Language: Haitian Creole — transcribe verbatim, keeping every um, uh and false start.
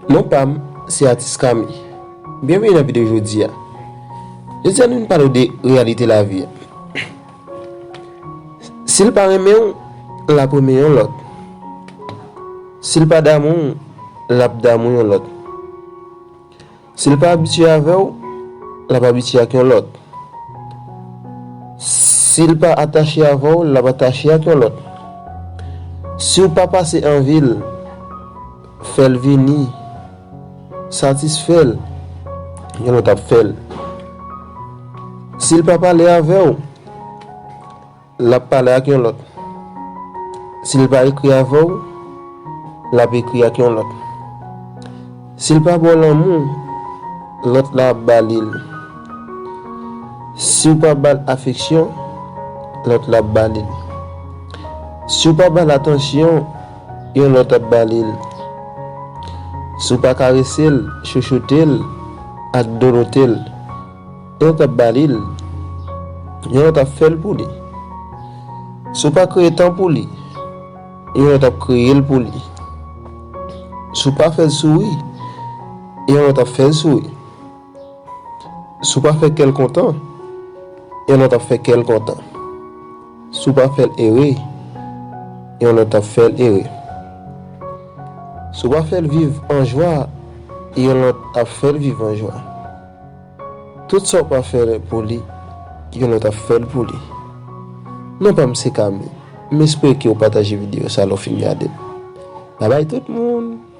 Non pa m, se atis Kami. Byenveni nan videyo jodi a. Jodi a nou vin pale w de reyalite lavi a. Si l pa renmen w, l ap renmen yon lòt. Si l pa damou w, l ap damou yon lòt. Si l pa abitye avè w, l ap abitye ak yon lòt. Si l pa atache avè w, l ap atache ak yon lòt. Si w pa pase anvi l, fè l vini, satisfè l, yon lòt ap fè l. Si l pa pale avè w, l ap pale ak yon lòt. Si l pa ekri avè w, l ap ekri ak yon lòt. Si l pa ba w lanmou, lòt la ap ba li l. Si w pa ba l afeksyon, lòt la ap ba li l. Si w pa ba l atansyon, yon lòt ap ba li l. Si w pa karese l, chouchoute l, ak dodote l, yon lòt ap ba li l, yon lòt ap fè l pou li. Si w pa kreye tan pou li, yon lòt ap kreye l pou li. Si w pa fè l souri, yon lòt ap fè l souri. Si w pa fè kè l kontan, yon lòt ap fè kè l kontan. Si w pa fè l ere, yon lòt ap fè l ere. Si w pa fè l viv an jwa, yon lòt ap fè l viv an jwa. Tout sa w pa fè pou li, yon lòt ap fè l pou li. Non pa m se Kami. M espere ke w pataje videyo sa lè w fin gade l. Babay tout moun!